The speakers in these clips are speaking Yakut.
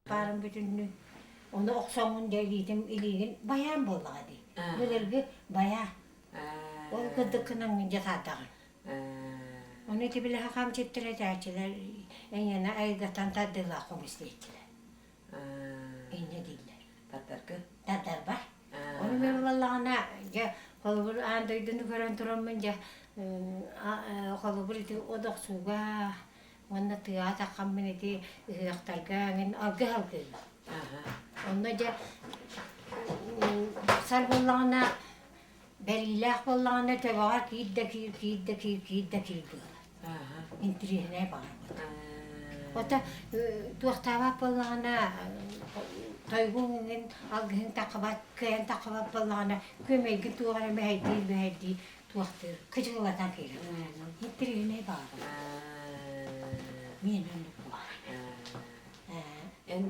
Баарын бүтүннүү. Ону охсоҥҥун дьэ илиитин илиигин байаан буоллаҕа дии. Былыргы байаа. Ол кырдык гынаҥҥын дьэ саатаҕын. Ону ити били хахамчыттар этээччилэр эйиэнэ айылгаттан тардыылаах хомус диэччилэр. Инньэ дииллэр. Тардаргы? Тардарбар. Ону мен булаллаҕына дьэ холобур аан дойдуну көрөн тураммын дьэ холобур ити одохсууга уонна тыаҕа таххаммын ити ыһыахтарга эҥин алгыс алгыыбын. Онно дьэ сар буоллаҕына бэриилээх буоллаҕына төбөҕөр киир да киир, киир да киир, киир да киир буолар. Интириэһинэй баҕарбыт. Ото туохтаабат буоллаҕына тойгуҥ иҥин алгыһын таххыбат, кыайан таххыбат буоллаҕына күөмэйгин туох эрэ мэһэйдиир мэһэйдиир туохтыыр кыдьыгылатан киирэр. Интириэһинэй баҕарбыт. Миэнэ оннук буолар. Эн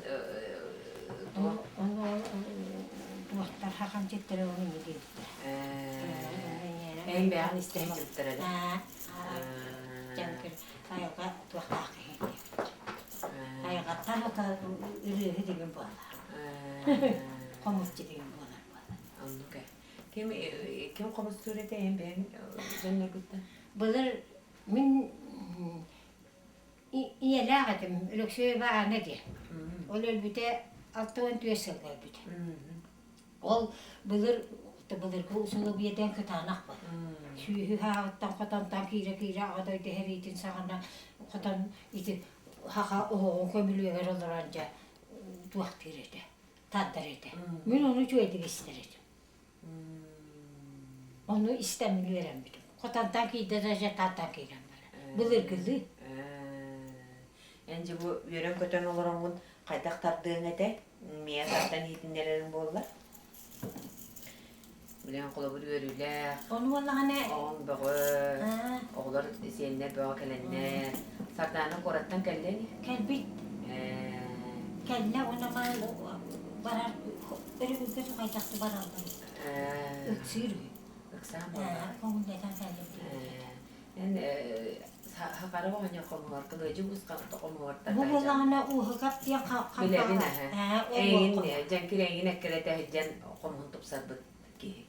Ону туохтар хахамчыттара ону инньэ диэбиттэр. Эн бэйэҕин истэ сылдьыбыттар эрэ. Дьэҥкир айылҕа туохтаах киһи диэбиттэр. Айылҕаттан ото ырыаһы деген буолар. Хомусчу деген буолар буолар. Оннук ээ. Ким ким хомустуур этэ эн бэйэҥ дьонноргуттан? Былыр мин Ийэлээх этим, Өлөксөй Аана диэн. Ол өлбүтэ 64 сылга өлбүтэ. Ол былыр былыргы усулуобуйатан кытаанах был. Сүүһү һааҕыттан хотонтон киирэ-киирэ аҕа дойду сэриитин саҕана хотон ити хаха оһоҕун көмүлүөгэр олорон дьэ туохтыыр этэ, тардар этэ. Мин ону үчүгэйдик истэр этим. Ону истэммин үөрэммитим. Хотонтон киирдэ да дьэ тартан киирэн барар. Былыргылыы. Эн дьэ бу үөрэн-көтөн олороҥҥун хайдах тардыаҥ этэ? Миэ тардан иһитиннэрэриҥ буолла? Билэн холобур үөрүүлээх. Ону буоллаҕына Оҕоҥ бөҕө, оҕолор сиэннэр бөҕө кэлэннэр. Сардаана куораттан кэллэ ини? Кэлбит. Кэллэ уонна барар Өрөбүлгэ сухайдахты бараллар. Ыксыыр үһү. Ыксаан буоллаҕа. Көҥүллэтэн кэллим диэбит. Эн хахара оҕонньор хомуһуор кылыадьы уус хомуһуор Бу буоллаҕына ууһукап диэн Билэбин аһа. Эйигин дьэҥкир эйигин эккирэтэ сылдьан хомуһун тупсарбыт киһи.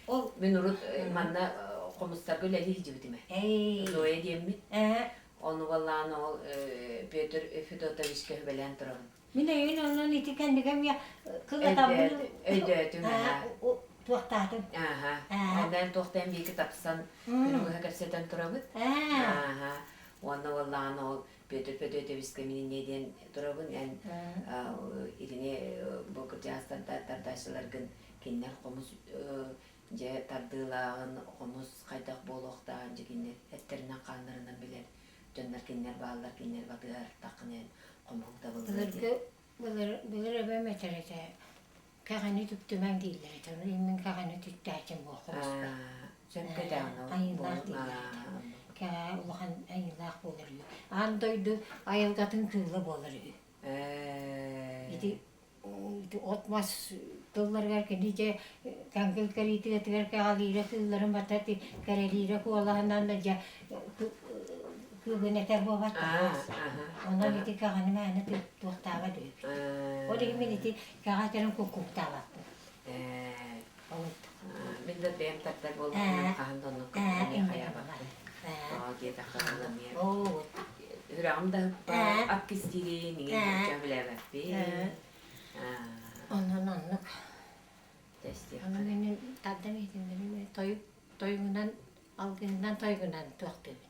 Ол Мин урут манна хомустарга үлэлии сылдьыбытым ээ. Зоя диэммин. Ону буоллаҕына ол Петр Федотовичка сүбэлээн турабын. Мин өйүн онон ити кэннигэ эмиэ кылатаммын Өйдөөтүм туохтаатым. Ааха. Онон туохтаан биики тапсан күнү быһа кэпсэтэн турабыт. Ааха. Уонна уоллаҕына ол Петр Петровичка мин инньэ диэн турабын эн итини бу кырдьаҕастар тардааччыларгын кинилэр хомус дьэ тардыылааҕын хомус хайдах буолуохтааҕын дьэ кинилэр эттэринэн-хааннарынан билэр дьоннор кинилэр бааллар кинилэр батыһар таххына эн хомуһуҥ табыллыа Былыргы былыр былыр эбэм этэр этэ кэҕэни түптүмэҥ дииллэр этэ мин кэҕэни түттээччим буол хомуспар Сөпкө этэҕин ол айыылаах дииллэр этэ кэҕэ улахан айыылаах буолар үһү аан дойду айылгатын кыыла буолар үһү ити Ити от-мас тылларыгар кини дьэ кэҥкил кэриитигэтигэр кэҕэлиирэ кыылларын бата кэрэлиирэ куолаһынан да дьэ кыыгын этэр буолбат Онон ити кэҕэни мээнэ туохтаабат үһүбүт. Ол иһин мин ити кэҕэ этэрин куккуктаабаппын. Мин да бэйэм тардар буоллахпына хаһан да оннук хайаабаппын. Тоҕо диэтэххэ ол эмиэ Үрэҕим да ыһыппат, ат кистиирин иҥин сылдьан билээбэппин. Онон оннук. Тэстиэххэ. Онон мин тардан иһитиннэрим тойук тойугунан алгыһынан тойугунан туохтуубун.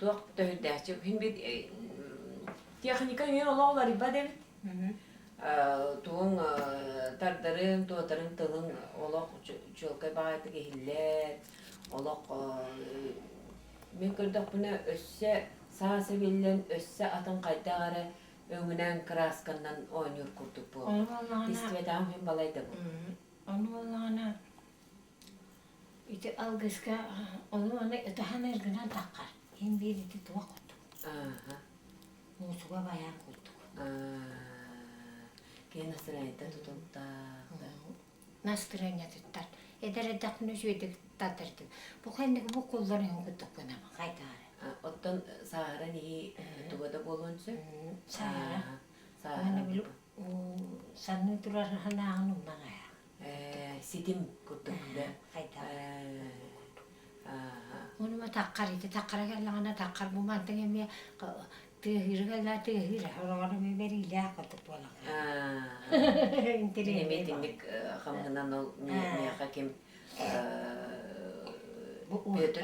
Туох төһүрдээччи күн бит техника үйэ олох уларыйбат эбит. Тугуҥ тардарыҥ, туотарыҥ тылыҥ олох чуолкай баҕайытык иһиллэр, олох мин көрдөхпүнэ өссө саас эбиллэн, өссө атын хайдах эрэ өҥүнэн, кыраасканнан оонньуур курдук буолбут. Истибэтэҕим иһин балай да бу. Ону буоллаҕына ити алгыска ону аны ытаһан ыргынан таххар. Иһин биир ити туох курдук. Муусука байаан курдук. Киһи настырыанньаттан тутулуктаах да. Настырыанньатыттан. Эдэр эрдэхпинэ үчүгэйдик тардардым. Бу кэнники бу куллар иһин курдук гынабын хайдаары. Оттон сааһыран иһии туга да буолуон сөп. Сааһыра. Уонна били саныы турар санааҕын умнан ааһаҕын. Ситим курдук да. Хайдах. Онума таххар ити таххара кэллэҕинэ таххар бу мантан эмиэ тыаһыыра кэллэ тыаһыыра хороҕор эмиэ бэриилээх курдук буолар. Эмиэ итинник хамһынан ол миэхэ ким Петр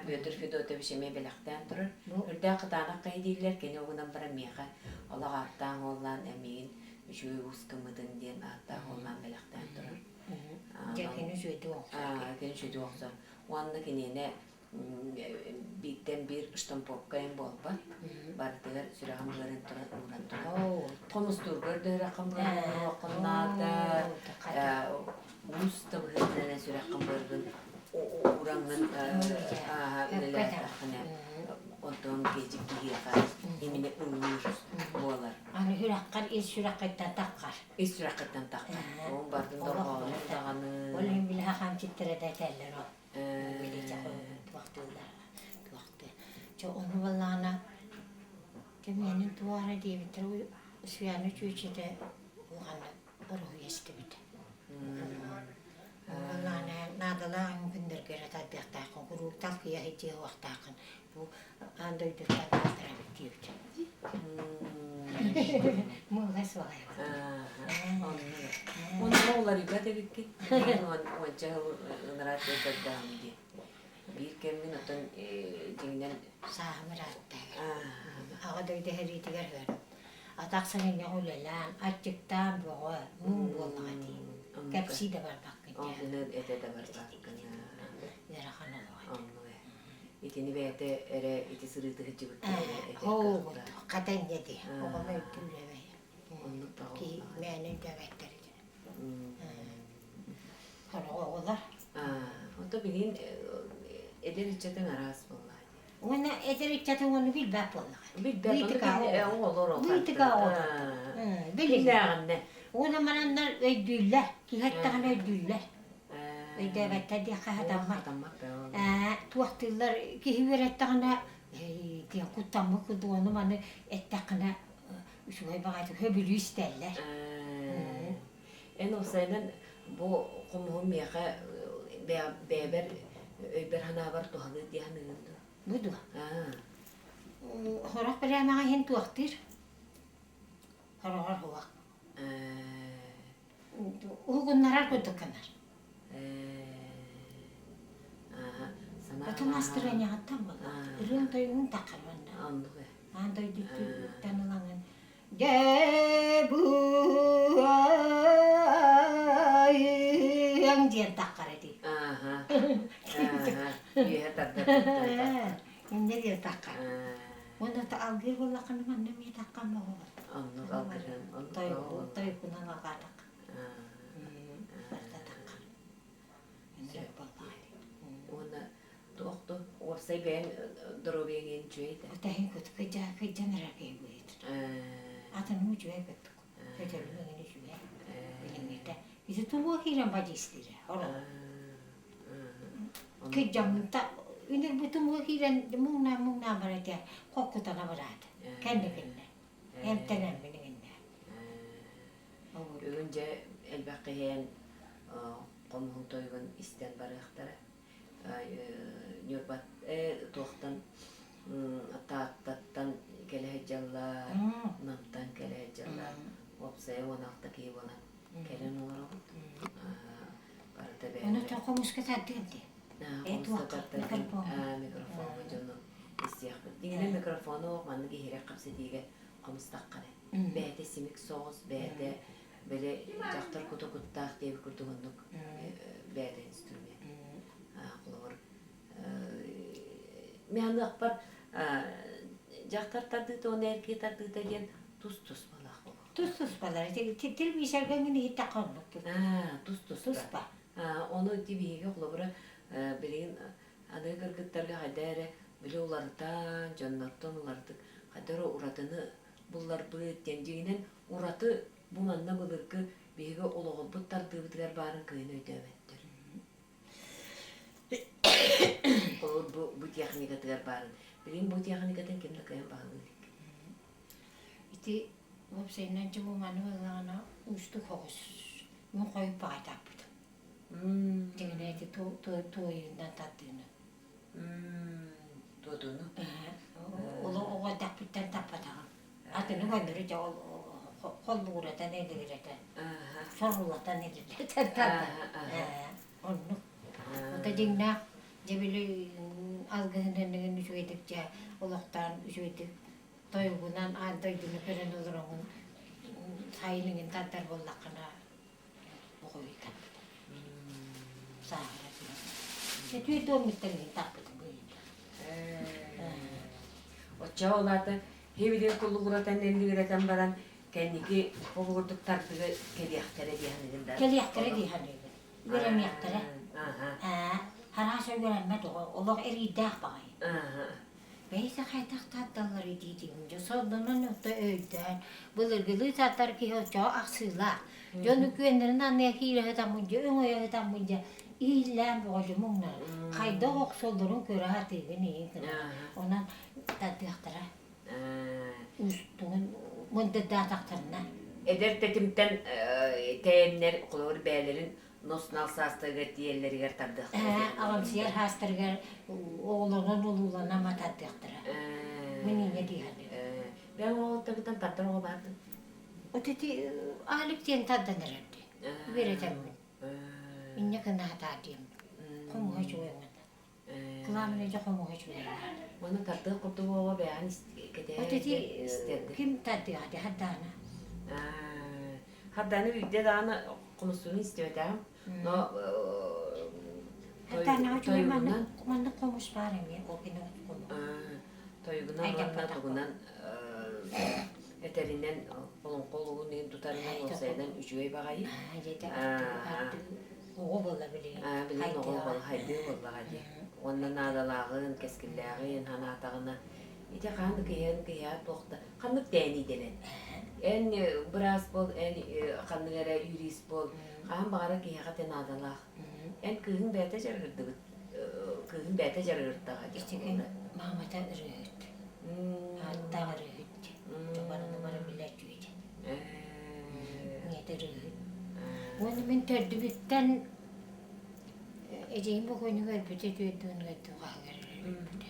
Петр Федотович эмиэ бэлэхтээн турар. Үрдээх кытаанах киһи дииллэр, кини угунан баран миэхэ олох ааттаах уоллаан эмиин үчүгэй уус гыммытын диэн ааттаах уоллаан бэлэхтээн турар. Дьэ кини үчүгэйдик охсор. Кини үчүгэйдик охсор. Уонна киниэнэ бииртэн биир штамповка эн буолбат. Барытыгар сүрэҕин быарын туран ууран туран. Хомустуургар да үрэххин быарын ууруоххун наада. Уус да быһыытынан сүрэххин быаргын уураҥҥын үлэлээтэххинэ онтон киһи киһиэхэ именно ыллыыр буолар. Аны сүрэххэр ис сүрэххиттэн таххар. Ис сүрэххиттэн таххар. Ол бардын дорҕоонун даҕаны. Ол иһин били хахаамчыттара да этэллэр ол. Били туохтууллар туохтуу. Чэ ону буоллаҕына кэмиэнин туора диэбиттэр Усуйаана чүөчэтэ улаханнык уруһуй эстибит. Буоллаҕына наадалаах күннэргэ эрэ тардыахтааххын, куруук талкыйа сылдьыа уохтааххын. Бу аан дойдуттан тааттарабыт диэбит. Муҥха суох Онно уларыйбат эбиккин. Уонча сыл ыныраа көрдөөҕүм дии. Биир кэммин оттон дьиҥинэн Сааһым ыраатта. Аҕа дойду сэриитигэр ыһыам. Атах саҥынньах үлэлээн, аччыктаан бөҕө, муҥ буоллаҕа дии. Кэпсии да барбаккын дии. Онтунан этэ да барбаккын. Ыарахан олоҕо. Оннук ээ. Итини бэйэтэ эрэ ити сырыыты сылдьыбыт Оо, хата инньэ дии. Оҕону өйдүүр эбэй. Оннук бөҕө. Киһи мээнэ өйдөөбөттөр итини. Сороҕо оҕолор. Ото билигин эдэр ыччатыҥ араас буоллаҕа дии. Уонна эдэр ыччатыҥ ону билбэт буоллаҕа. Билбэт, оҕолор Быытыка оҕолор. Билиннээҕиннэ. Уонна мананнар өйдүүллэр, киһи эттэҕинэ өйдүүллэр. Өйдөөбөттөр диэххэ сатаммат. Туохтууллар киһи үөрэттэҕинэ диэн куттаммыт курдук ону маны эттэххинэ үчүгэй баҕайытык сөбүлүү истэллэр. Эн уопсайынан бу хомуһум миэхэ бэйэбэр өйбөр-санаабар туһалыыр дии саныыгын дуо? Бу дуо? Сорох бирээмэҕэ иһин туохтуур, сороҕор суох. Уһугуннарар курдук гынар. Атын настырыанньаҕыттан буоллаҕа. Ырыаҥ-тойугуҥ таххар уонна. Аан дойдуттан ылаҥын Дьэ бу диэн таххар этий. Үөһэ тардар Иннэ диэн таххар. Уонна алгыыр буоллаххына манна эмиэ таххан боҕолор. Оннук алгырын. Тойукунан алгаатах. Барыта таххар. Иннэ буоллаҕа Уонна туох да уопсай бэйэҥ доруобуйаҥ иһин үчүгэй да? Тэһин кыдьан эрэр киһи быһыытын. Атыным үчүгэй кыттык. Көтөрүм эҥин үчүгэй. Билиҥҥитэ. Ити тумуо киирэн бадьыыстыыра. Оро. Кыдьаммыта үнүр бу тумуо киирэн муҥнаан муҥнаан барар этэ. Хоккутана бараата. Кэнникиннэ. Эмтэнэммин иҥиннэ. Бүгүн дьэ элбэх киһи хомуһун тойугун истэн барыахтара. Ньурба туохтан Тааттаттан кэлэ сылдьаллар, Намтан кэлэ сылдьаллар. Уопсайа 16 киһи буолан кэлэн олоробут. Барыта Ону хомуска тардыам дии. Хомуска тардыам микрофоҥҥа дьону Истиэхпит. Дьиҥинэн микрофону оох маннык иһирэх кэпсэтиигэ хомустахха эрэ. Бэйэтэ симик соҕус, бэйэтэ били дьахтар кута куттаах диэбит курдук оннук бэйэтэ инструмент. Холобур, мианыахпар дьахтар тардыыта уонна эр киһи тардыыта диэн тус-туспалаах буолуох. Тус-туспалар. Телевизорга эҥин иһиттэххэ оннук. Тус-туспа. Туспа. Ону ити биһиги холобура билигин аныгы кыргыттарга хайда эрэ били уларытан, дьоннортон уларытык хайда эрэ уратыны булларбыт диэн дьиҥинэн ураты бу манна былыргы биһиги олоҕурбут тардыыбытыгар баарын кыайан өйдөөбөттөр. Холобур бу, бу техникатыгар баарын. Билигин бу техникатын ким да кыайан баһылыы илик. Ити уопсайынан чугуҥаны ыллаҕына уустук соҕус. Мин хойут баҕайтааппытым. Дьиҥинэ ити туойунан тардыыны. Туотуну? Олох оҕо эрдэхпиттэн таппатаҕым. Атыны көннөрү дьэ ол холлугуратан элигирэтэн, сорулатан элигирэтэн Оннук. Ото дьиҥнээх дьэ били алгыһынан үчүгэйдик дьэ олохтоон үчүгэйдик тойугунан аан дойдуну көрөн олороҥун сайын иҥин тардар буоллаххына оҕойу тарпытым. Сааһыра түһэн. Түөрт уоммуттан иһин тарпытым быһыыта. Оччоҕо ол аата хибилин куллугуратан эллигирэтэн баран кэнники холугурдук тардыга кэлиэхтэрэ дии саныыгын да? Кэлиэхтэрэ дии саныыбын. Үөрэниэхтэрэ. Аа, харааса үөрэммэт оҕо олох эриирдээх баҕайы. Бэйэтэ хайдах тардалларый дии-диибин дьэ сордонон отто өйдөөн былыргылыы тардар киһи оччоҕо ахсыылаах дьон үкүөннэрин анныга киирэ сытаммын дьэ өҥөйө сытаммын дьэ ииллээн бөҕө муҥнара хайдах охсоллорун көрө сатыыгын иһин гына онон тардыахтара устугун мындырдаатахтарына Эдэр тэтимтэн тэйэннэр холобур бэйэлэрин нос-нал саастарыгар тиийэллэригэр тардыахтара диэн Аҕамсыйар саастарыгар оҕолорун улуулана матардыахтара. Мин инньэ дии саныыбын. Бэйэҥ оҕолортон тардар оҕо баардын? Вот ити Алик диэн тардан эрэр дии. Үөрэтэммин. Инньэ гына сатаар диэммин. Хомуһа үчүгэй уонна. Кылаабынай дьэ хомуһа үчүгэй. Уонна тардыах курдук оҕо бэйэҕин Вот ити ким тардыаҕа дии Хардаана. Хардаана биирдэ даҕаны хомустууну истибэтэҕим. Но Харданаҕа үчүгэй маннык маннык хомус баар эмиэ ол кини хомус. Тойугунан уонна тугунан этэринэн олоҥхо олугун иһин тутарынан уопсайынан үчүгэй баҕайы. Оҕо буолла билигин. Билигин оҕо буолла хайдыы буоллаҕа дии. Уонна наадалааҕын, кэскиллээҕин санаатаҕына ити хаһан кыйан кыйа туох да ханнык тээний дэнэн. Эн быраас буол, эн ханнык эрэ юрист буол, хаһан баҕарар киһиэхэ те наадалаах. Эн кыыһыҥ бэйэтэ дьарыгырдыбыт, кыыһыҥ бэйэтэ дьарыгырдаҕа Итигин маамата ырыаһыт. Ааттаах ырыаһыт. Барыны бары билээччи ити. Ийэтэ ырыаһыт. Уонна мин төрдүбүттэн эдьиийим бокуойнуга өлбүтэ түөрдүөнүгэр туҕаһыгар өлбүтэ.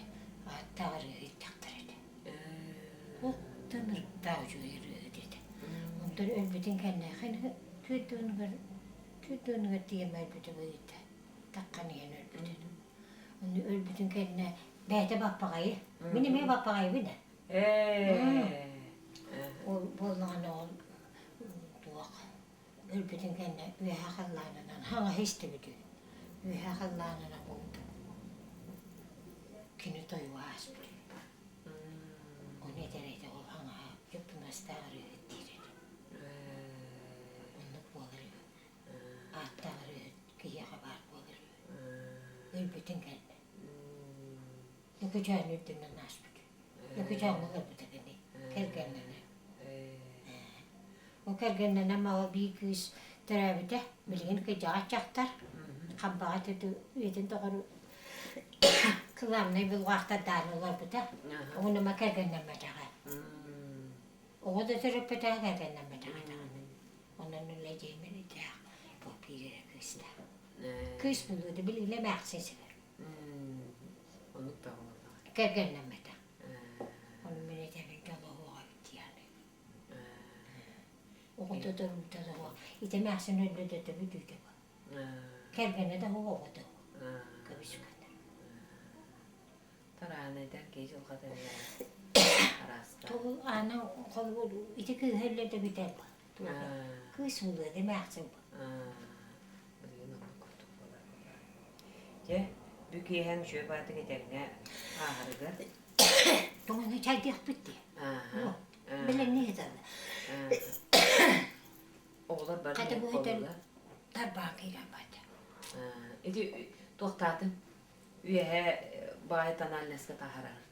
Ааттаах ырыаһыт дьахтар этэ. Оттон ырыктаах үчүгэй ырыаһыт этэ. Онтон өлбүтүн кэннэ түөрдүөнүгэр түөрдүөнүгэр тиийэн өлбүтэ быһыыта. Таххан иһэн өлбүтэ. Ону өлбүтүн кэннэ бэйэтэ баппаҕайы. Мин эмиэ баппаҕайбын ээ. Ол буоллаҕына ол туох өлбүтүн кэннэ үөһэ халлаанынан хаҥаһы истибит үһү. Үөһэ халлаанынан булдум. Кини тойуга ааспыт үһү. Ону этэр этэ ол хаҥаһа дьоппунастаах ырыаһыт диир этэ. Оннук буолар үһү. Ааттаах ырыаһыт киһиэхэ баар буолар үһү. Өлбүтүн кэннэ. Лөкөчөөн үрдүнэн ааспыт. Лөкөчөөҥҥө олорбута кини кэргэннэнэ. Ол кэргэннэнэ мала биир кыыс төрөөбүтэ. Билигин кырдьаҕас дьахтар. Хампаҕа үйэтин тухары кылааннай булҕаахтардаан олорбута. Ону кэргэннэммэтэҕэ. Оҕо да төрөппөтөҕө кэргэннэммэтэҕэ даҕаны. Онон үлэ дьиэмин итээх бу биир эрэ кыыстаах. Кыыс булуода билигин эмээхсин сибэр. Оннук да буоллаҕа. Кэргэннэммэтэх. Ону мин этэбин дьолоһуоҕа эбит дии саныыбын. Оҕото да уруута да суох. Ити эмээхсин өллө да төбүтүүтэ бу. Кэргэнэ да суох, оҕото суох. Көбүс-көнөр. Тараана эдэр киһи. Киһи дьылҕата эмиэ араастаах. Тоҕу аны холбуу ити кыыһа өллө да бүтэр Кыыс буолуо эмээхсин Билигин оннук курдук буолар буолар. Дьэ, бү киэһэҥ үчүгэй баатык этэҥҥэ ааһарыгар. Тоҥону чайдыахпыт дии. Бэлэмнии сыталлар. Оҕолор бары Хата бу буоллулар. Тарбаан киирэн барда. Ити туохтаатын үөһэ баай тональноска таһаарарыт.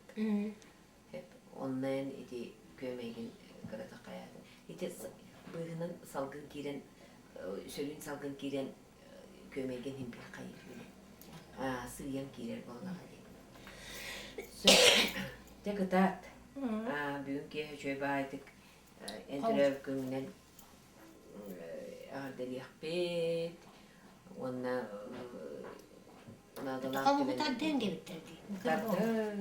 Онно эн ити күөмэйгин кыратык хайаатын. Ити быыһынан салгын киирэн, сөрүүн салгын киирэн күөмэйгин иһин биир хайыыр били. Сыыйан киирэр буоллаҕа дии. Дьэ кытаат. Бүгүн киэһэ үчүгэй баайдык эн төрөөбүт күҥҥүнэн эҕэрдэлиэхпит уонна наадалаах Холугу тардыаҥ диэбиттэр дии. Тардыаҥ.